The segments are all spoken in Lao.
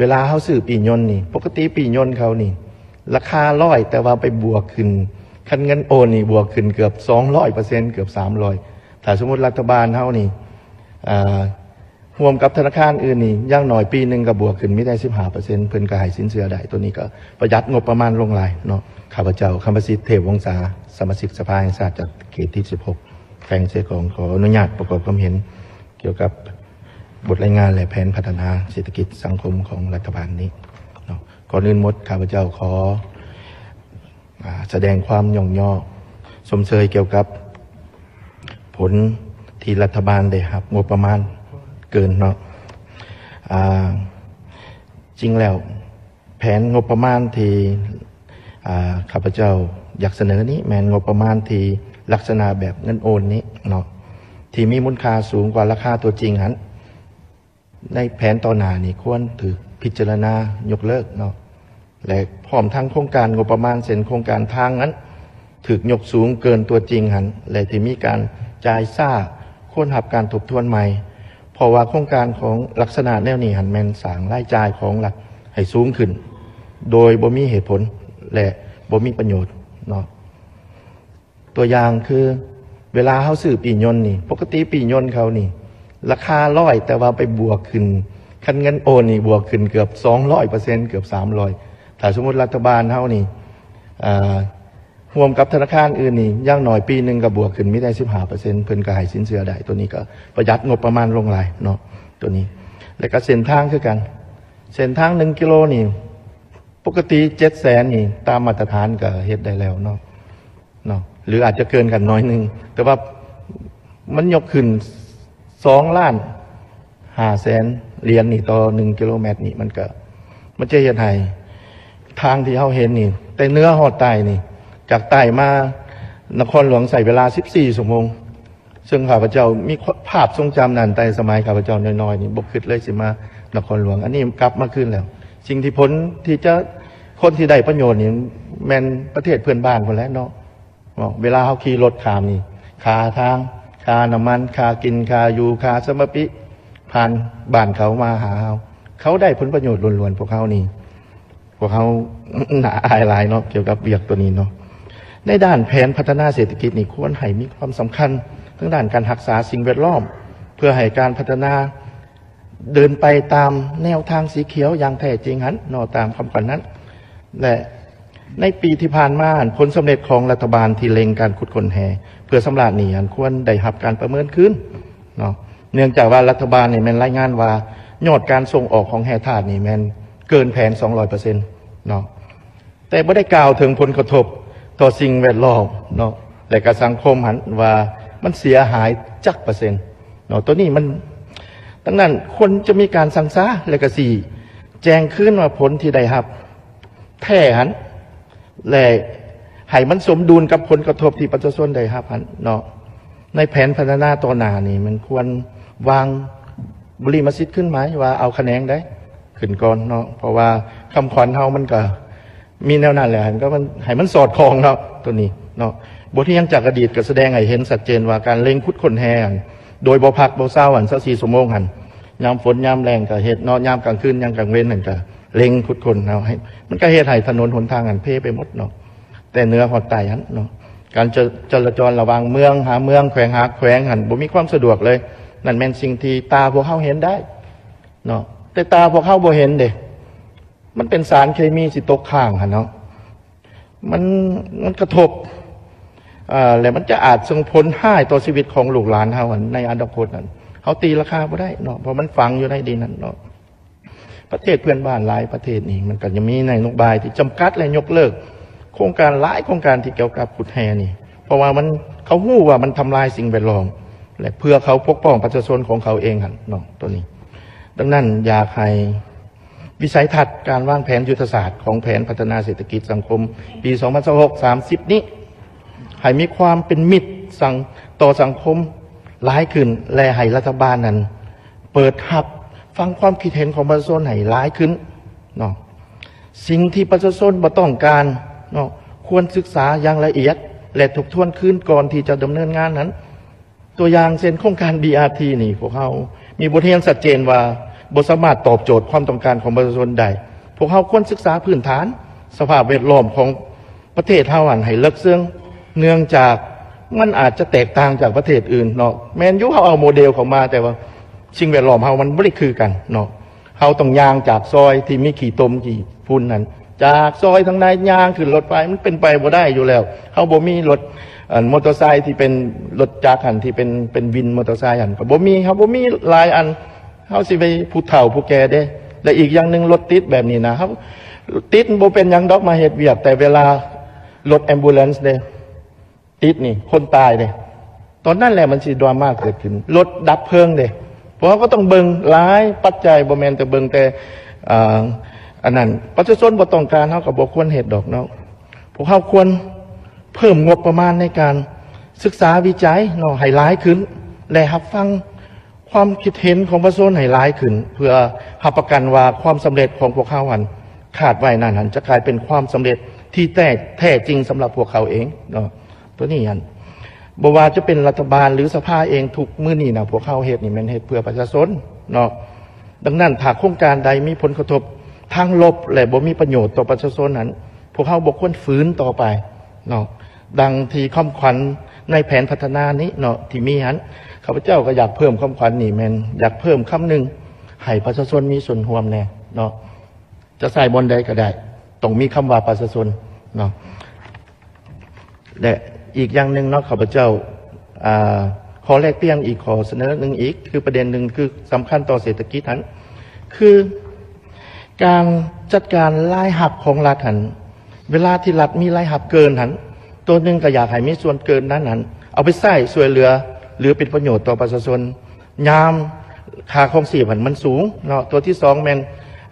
ເວລາເຮົາຊື້ປີ້ຍົນນີ້ ປົກກະຕິປີ້ຍົນເຂົານີ້ ລາຄາຮ້ອຍ ແຕ່ວ່າໄປບວກຂຶ້ນ ຄັນເງິນໂອນນີ້ບວກຂຶ້ນເກືອບສອງຮ້ອຍເປີເຊັນ ເກືອບສາມຮ້ອຍ. ຖ້າສົມມຸດລັດຖະບານເຮົານີ້ ອ່າ ຮ່ວມກັບທະນາຄານອື່ນນີ້ ຢ່າງໜ້ອຍປີໜຶ່ງກໍບວກຂຶ້ນມີແຕ່ສິບຫ້າເປີເຊັນ ເພິ່ນກໍໃຫ້ສິນເຊື່ອໄດ້. ໂຕນີ້ກໍປະຢັດງົບປະມານລົງຫຼາຍເນາະ. ຂ້າພະເຈົ້າ ຄຳປະສິດ ເທບວົງສາ ສະມາຊິກສະພາແຫ່ງຊາດຈາກເຂດທີສິບຫົກ ແຂວງເຊກອງ ຂໍອະນຸຍາດປະກອບຄວາມເຫັນກ່ຽວກັບບົດລາຍງານ ແລະ ແຜນພັດທະນາເສດຖະກິດສັງຄົມຂອງລັດຖະບານນີ້ເນາະ. ກ່ອນອື່ນໝົດ ຂ້າພະເຈົ້າຂໍ ອາ ສະແດງຄວາມຍ້ອງຍໍຊົມເຊີຍກ່ຽວກັບຜົນທີ່ລັດຖະບານໄດ້ຮັບງົບປະມານເກີນເນາະ. ອາ ຈິງແລ້ວແຜນງົບປະມານທີ່ ອາ ຂ້າພະເຈົ້າຢາກສະເໜີນີ້ ແມ່ນງົບປະມານທີ່ລັກສະນະແບບເງິນໂອນນີ້ເນາະ ທີ່ມີມູນຄ່າສູງກວ່າລາຄາຕົວຈິງຫັ້ນ. ໃນແຜນຕໍ່ໜ້ານີ້ຄວນຖືກພິຈາລະນາຍົກເລີກເນາະ ແລະ ພ້ອມທັງໂຄງການງົບປະມານ ເຊັ່ນ ໂຄງການທາງນັ້ນ ຖືກຍົກສູງເກີນຕົວຈິງຫັ້ນ ແລະ ທີ່ມີການຈ່າຍຊ້າ ຄວນຮັບການທົບທວນໃໝ່ ເພາະວ່າໂຄງການຂອງລັກສະນະແນວນີ້ຫັ້ນ ແມ່ນສ້າງລາຍຈ່າຍຂອງລັດໃຫ້ສູງຂຶ້ນ ໂດຍບໍ່ມີເຫດຜົນ ແລະ ບໍ່ມີປະໂຫຍດເນາະ. ຕົວຢ່າງຄື ເວລາເຮົາຊື້ປີ້ຍົນນີ້ ປົກກະຕິປີ້ຍົນເຂົານີ້ ລາຄາຮ້ອຍ ແຕ່ວ່າໄປບວກຂຶ້ນ ຄັນເງິນໂອນນີ້ບວກຂຶ້ນເກືອບສອງຮ້ອຍເປີເຊັນ ເກືອບສາມຮ້ອຍ. ຖ້າສົມມຸດລັດຖະບານເຮົານີ້ ອ່າ ຮ່ວມກັບທະນາຄານອື່ນນີ້ ຢ່າງໜ້ອຍປີໜຶ່ງກໍບວກຂຶ້ນມີແຕ່ສິບຫ້າເປີເຊັນ ເພິ່ນກໍໃຫ້ສິນເຊື່ອໄດ້. ໂຕນີ້ກໍປະຢັດງົບປະມານລົງຫຼາຍເນາະ ໂຕນີ້. ແລະ ກໍເສັ້ນທາງຄືກັນ ເສັ້ນທາງໜຶ່ງກິໂລນີ້ ປົກກະຕິເຈັດແສນນີ້ ຕາມມາດຕະຖານກໍເຮັດໄດ້ແລ້ວເນາະ ເນາະ ຫຼືອາດຈະເກີນກັນໜ້ອຍໜຶ່ງ ແຕ່ວ່າມັນຍົກຂຶ້ນສອງລ້ານຫ້າແສນຫຼຽນນີ້ຕໍ່ໜຶ່ງກິໂລແມັດນີ້ ມັນກະ ມັນຈະເຮັດໃຫ້ທາງທີ່ເຮົາເຫັນນີ້ ແຕ່ເໜືອຮອດໃຕ້ນີ້ ຈາກໃຕ້ມານະຄອນຫຼວງໃຊ້ເວລາສິບສີ່ຊົ່ວໂມງ ເຊິ່ງຂ້າພະເຈົ້າມີພາບຊົງຈຳນັ້ນ ແຕ່ສະໄໝຂ້າພະເຈົ້ານ້ອຍໆນີ້ ບໍ່ຄິດເລີຍຊິມານະຄອນຫຼວງ. ອັນນີ້ກັບມາຄືນແລ້ວ ສິ່ງທີ່ຜົນທີ່ຈະ ຄົນທີ່ໄດ້ປະໂຫຍດນີ້ແມ່ນປະເທດເພື່ອນບ້ານພຸ້ນແຫຼະເນາະ. ເນາະ ເວລາເຮົາຂີ່ລົດຂ້າມນີ້ ຄ່າທາງ ຄ່ານ້ຳມັນ ຄ່າກິນ ຄ່າຢູ່ ຄ່າສຳມະປິ ຜ່ານບ້ານເຂົາມາຫາເຮົາ ເຂົາໄດ້ຜົນປະໂຫຍດລ້ວນໆ. ພວກເຮົານີ້ ພວກເຮົາໜ້າອາຍຫຼາຍເນາະ ກ່ຽວກັບວຽກໂຕນີ້ເນາະ. ໃນດ້ານແຜນພັດທະນາເສດຖະກິດນີ້ ຄວນໃຫ້ມີຄວາມສຳຄັນທາງດ້ານການຮັກສາສິ່ງແວດລ້ອມ ເພື່ອໃຫ້ການພັດທະນາ ເດີນໄປຕາມແນວທາງສີຂຽວຢ່າງແທ້ຈິງຫັ້ນເນາະ ຕາມຄຳຂວັນນັ້ນ. ແລະ ໃນປີທີ່ຜ່ານມາຫັ້ນ ຜົນສຳເລັດຂອງລັດຖະບານທີ່ເລັ່ງການຂຸດຄົ້ນແຮ່ເພື່ອຊຳລະໜີ້ຫັ້ນ ຄວນໄດ້ຮັບການປະເມີນຄືນເນາະ. ເນື່ອງຈາກວ່າລັດຖະບານນີ້ແມ່ນລາຍງານວ່າ ຍອດການສົ່ງອອກຂອງແຮ່ທາດນີ້ແມ່ນເກີນແຜນສອງຮ້ອຍເປີເຊັນເນາະ. ແຕ່ບໍ່ໄດ້ກ່າວເຖິງຜົນກະທົບຕໍ່ສິ່ງແວດລ້ອມເນາະ ແລະ ກະສັງຄົມຫັ້ນວ່າມັນເສຍຫາຍຈັກເປີເຊັນເນາະ. ໂຕນີ້ມັນ ດັ່ງນັ້ນຄວນຈະມີການຊັ່ງຊາ ແລະ ກະຊິແຈ້ງຄືນວ່າຜົນທີ່ໄດ້ຮັບແທ້ຫັ້ນ ແລະ ໃຫ້ມັນສົມດຸນກັບຜົນກະທົບທີ່ປະຊາຊົນໄດ້ຮັບຫັ້ນເນາະ. ໃນແຜນພັດທະນາຕໍ່ໜ້ານີ້ ມັນຄວນວາງບຸລິມະສິດຂຶ້ນໝາຍວ່າເອົາຂະແໜງໃດຂຶ້ນກ່ອນເນາະ ເພາະວ່າຄຳຂວັນເຮົາມັນກະ ມີແນວນັ້ນແຫຼະ ໃຫ້ມັນ ໃຫ້ມັນສອດຄ່ອງເນາະ ໂຕນີ້ເນາະ. ບົດຮຽນຈາກອະດີດກໍສະແດງໃຫ້ເຫັນຊັດເຈນວ່າການເລັ່ງຂຸດຄົ້ນແຮ່ໂດຍບໍ່ພັກບໍ່ເຊົາຫັ້ນ ຊາວສີ່ຊົ່ວໂມງຫັ້ນ ຍາມຝົນຍາມແລ້ງກໍເຮັດເນາະ ຍາມກາງຄືນຍາມກາງເວັນຫັ້ນກໍເລັ່ງຂຸດຄົ້ນເນາະ ໃຫ້ ມັນກໍເຮັດໃຫ້ຖະໜົນຫົນທາງຫັ້ນເພໄປໝົດເນາະ ແຕ່ເໜືອຮອດໃຕ້ຫັ້ນເນາະ. ການຈະ ຈະລາຈອນລະຫວ່າງເມືອງຫາເມືອງ ແຂວງຫາແຂວງຫັ້ນ ບໍ່ມີຄວາມສະດວກເລີຍ. ນັ້ນແມ່ນສິ່ງທີ່ຕາພວກເຮົາເຫັນໄດ້ເນາະ ແຕ່ຕາພວກເຮົາບໍ່ເຫັນເດ້. ມັນເປັນສານເຄມີທີ່ຕົກຄ້າງຫັ້ນເນາະ ມັນ ມັນກະທົບ ເອີ ແລະ ມັນຈະອາດສົ່ງຜົນຮ້າຍຕໍ່ຊີວິດຂອງລູກຫຼານເຮົາໃນອະນາຄົດນັ້ນ ເຮົາຕີລາຄາບໍ່ໄດ້ເນາະ ເພາະມັນຝັງຢູ່ໃນດິນນັ້ນເນາະ. ປະເທດເພື່ອນບ້ານຫຼາຍປະເທດນີ້ ມັນກໍຍັງມີນະໂຍບາຍທີ່ຈຳກັດ ແລະ ຍົກເລີກໂຄງການຫຼາຍໂຄງການທີ່ກ່ຽວກັບຂຸດແຮ່ນີ້ ເພາະວ່າມັນ ເຂົາຮູ້ວ່າມັນທຳລາຍສິ່ງແວດລ້ອມ ແລະ ເພື່ອເຂົາປົກປ້ອງປະຊາຊົນຂອງເຂົາເອງຫັ້ນເນາະ ໂຕນີ້. ດັ່ງນັ້ນ ຢາກໃຫ້ ວິໄສທັດການວາງແຜນຍຸດທະສາດຂອງແຜນພັດທະນາເສດຖະກິດສັງຄົມປີສອງພັນຊາວຫົກ ສາມສິບນີ້ ໃຫ້ມີຄວາມເປັນມິດສັງ ຕໍ່ສັງຄົມຫຼາຍຂຶ້ນ ແລະ ໃຫ້ລັດຖະບານນັ້ນເປີດຮັບຟັງຄວາມຄິດເຫັນຂອງປະຊາຊົນໃຫ້ຫຼາຍຂຶ້ນເນາະ. ສິ່ງທີ່ປະຊາຊົນບໍ່ຕ້ອງການເນາະ ຄວນສຶກສາຢ່າງລະອຽດ ແລະ ທົບທວນຄືນກ່ອນທີ່ຈະດຳເນີນງານນັ້ນ. ຕົວຢ່າງເຊັ່ນ ໂຄງການ ບີອາທີ ນີ້ ພວກເຮົາມີບົດຮຽນຊັດເຈນວ່າ ບໍ່ສາມາດຕອບໂຈດຄວາມຕ້ອງການຂອງປະຊາຊົນໄດ້. ພວກເຮົາຄວນສຶກສາພື້ນຖານສະພາບແວດລ້ອມຂອງປະເທດເຮົາຫັ້ນໃຫ້ເລິກເຊິ່ງ, ເນື່ອງຈາກມັນອາດຈະແຕກຕ່າງຈາກປະເທດອື່ນເນາະ. ແມ່ນຢູ່ ເຮົາເອົາໂມເດວເຂົ້າມາ, ແຕ່ວ່າສິ່ງແວດລ້ອມເຮົາມັນບໍ່ໄດ້ຄືກັນເນາະ. ເຮົາຕ້ອງຍ່າງຈາກຊອຍທີ່ມີຂີ້ຕົມຂີ້ຝຸ່ນນັ້ນ, ຈາກຊອຍທາງໃນຍ່າງຂຶ້ນລົດໄຟ, ມັນເປັນໄປບໍ່ໄດ້ຢູ່ແລ້ວ. ເຮົາບໍ່ມີລົດ ອັນ ມໍເຕີໄຊທີ່ເປັນລົດຈັກຫັ້ນ ທີ່ເປັນ ເປັນວິນມໍເຕີໄຊຫັ້ນ ກໍບໍ່ມີ. ເຮົາບໍ່ມີຫຼາຍອັນ, ເຮົາຊິໄປຜູ້ເຖົ້າຜູ້ແກ່ເດ້. ແລະ ອີກຢ່າງໜຶ່ງ ລົດຕິດແບບນີ້ນະ, ເຮົາຕິດບໍ່ເປັນຫຍັງດອກ ມາເຮັດວຽກ, ແຕ່ເວລາລົດ ambulance ເດ້ ຕິດນີ້ ຄົນຕາຍເດ້. ຕອນນັ້ນແຫຼະມັນຊິດຣາມາເກີດຂຶ້ນ. ລົດດັບເພີງເດ້, ພວກເຮົາກໍຕ້ອງເບິ່ງຫຼາຍປັດໄຈ, ບໍ່ແມ່ນແຕ່ເບິ່ງແຕ່ ເອີ ອັນນັ້ນ. ປະຊາຊົນບໍ່ຕ້ອງການ ເຮົາກໍບໍ່ຄວນເຮັດດອກເນາະ. ພວກເຮົາຄວນເພີ່ມງົບປະມານໃນການສຶກສາວິໄຈເນາະ ໃຫ້ຫຼາຍຂຶ້ນ ແລະ ຮັບຟັງຄວາມຄິດເຫັນຂອງປະຊາຊົນໃຫ້ຫຼາຍຂຶ້ນ, ເພື່ອຮັບປະກັນວ່າຄວາມສຳເລັດຂອງພວກເຮົາຫັ້ນ ຄາດໄວ້ນັ້ນຫັ້ນ ຈະກາຍເປັນຄວາມສຳເລັດທີ່ແທ້ ແທ້ຈິງສຳລັບພວກເຂົາເອງເນາະ. ຕົວນີ້ຫັ້ນ ບໍ່ວ່າຈະເປັນລັດຖະບານ ຫຼື ສະພາເອງ, ທຸກມື້ນີ້ນະ ພວກເຮົາເຮັດນີ້ແມ່ນເຮັດເພື່ອປະຊາຊົນເນາະ. ດັ່ງນັ້ນ ຖ້າໂຄງການໃດມີຜົນກະທົບທາງລົບ ແລະ ບໍ່ມີປະໂຫຍດຕໍ່ປະຊາຊົນນັ້ນ ພວກເຮົາບໍ່ຄວນຝືນຕໍ່ໄປເນາະ. ດັ່ງທີ່ຄຳຂວັນໃນແຜນພັດທະນານີ້ເນາະ ທີ່ມີຫັ້ນ, ຂ້າພະເຈົ້າກໍຢາກເພີ່ມຄຳຂວັນນີ້, ແມ່ນຢາກເພີ່ມຄຳໜຶ່ງ ໃຫ້ປະຊາຊົນມີສ່ວນຮ່ວມແດ່ເນາະ. ຈະໃສ່ບ່ອນໃດກໍໄດ້, ຕ້ອງມີຄຳວ່າປະຊາຊົນເນາະ. ແລະ ອີກຢ່າງໜຶ່ງເນາະ, ຂ້າພະເຈົ້າ ອາ ຂໍແລກປ່ຽນອີກຂໍ້ສະເໜີໜຶ່ງອີກ, ຄືປະເດັນໜຶ່ງ ຄືສຳຄັນຕໍ່ເສດຖະກິດຫັ້ນ ຄືການຈັດການລາຍຮັບຂອງລັດຫັ້ນ, ເວລາທີ່ລັດມີລາຍຮັບເກີນຫັ້ນ, ໂຕໜຶ່ງກໍຢາກໃຫ້ມີສ່ວນເກີນນັ້ນຫັ້ນ ເອົາໄປໃຊ້ຊ່ວຍເຫຼືອ ຫຼື ເປັນປະໂຫຍດຕໍ່ປະຊາຊົນ. ຍາມຄ່າຄອງຊີບຫັ້ນມັນສູງເນາະ, ຕົວທີສອງແມ່ນ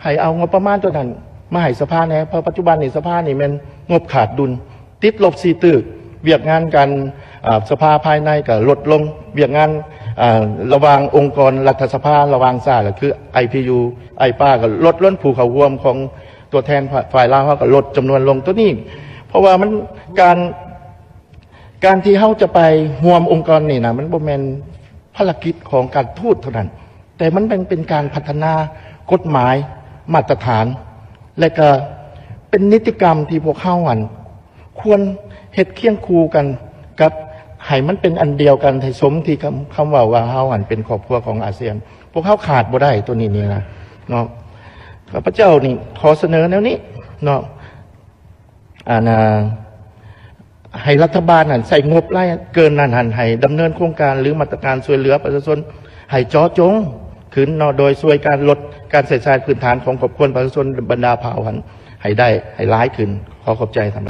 ໃຫ້ເອົາງົບປະມານຕົວນັ້ນມາໃຫ້ສະພາແດ່, ເພາະປັດຈຸບັນນີ້ສະພານີ້ແມ່ນງົບຂາດດຸນ ຕິດລົບສີ່ຕື້. ວຽກງານການ ອາ ສະພາພາຍໃນກໍລົດລົງ, ວຽກງານ ອາ ລະຫວ່າງອົງກອນລັດຖະສະພາ ລະຫວ່າງສະຫະລັດ ຄື ໄອພີຢູ ໄອປາ ກໍລົດລົງ, ຜູ້ເຂົ້າຮ່ວມຂອງຕົວແທນຝ່າຍລາວເຮົາກໍລົດຈຳນວນລົງ. ຕົວນີ້ ເພາະວ່າມັນ ການ ການທີ່ເຮົາຈະໄປຮ່ວມອົງກອນນີ້ນະ ມັນບໍ່ແມ່ນພາລະກິດຂອງການທູດເທົ່ານັ້ນ, ແຕ່ມັນເປັນ ເປັນການພັດທະນາກົດໝາຍ, ມາດຕະຖານ ແລະ ກະເປັນນິຕິກຳທີ່ພວກເຮົາຫັ້ນ ຄວນເຮັດຄຽງຄູ່ກັນກັບ ໃຫ້ມັນເປັນອັນດຽວກັນ, ໃຫ້ສົມທີ່ຄຳ ຄຳເວົ້າວ່າເຮົາຫັ້ນເປັນຄອບຄົວຂອງອາຊຽນ. ພວກເຮົາຂາດບໍ່ໄດ້ຕົວນີ້ນີ້ນະເນາະ. ຂ້າພະເຈົ້ານີ້ຂໍສະເໜີແນວນີ້ເນາະ. ອັນ ອາ ໃຫ້ລັດຖະບານຫັ້ນໃຊ້ງົບລາຍເກີນນັ້ນຫັ້ນ ໃຫ້ດຳເນີນໂຄງການ ຫຼື ມາດຕະການຊ່ວຍເຫຼືອປະຊາຊົນໃຫ້ເຈາະຈົງຂຶ້ນເນາະ, ໂດຍຊ່ວຍການລົດການໃຊ້ຈ່າຍພື້ນຖານຂອງຄອບຄົວປະຊາຊົນບັນດາເຜົ່າຫັ້ນໃຫ້ໄດ້ ໃຫ້ຫຼາຍຂຶ້ນ. ຂໍຂອບໃຈທ່ານ.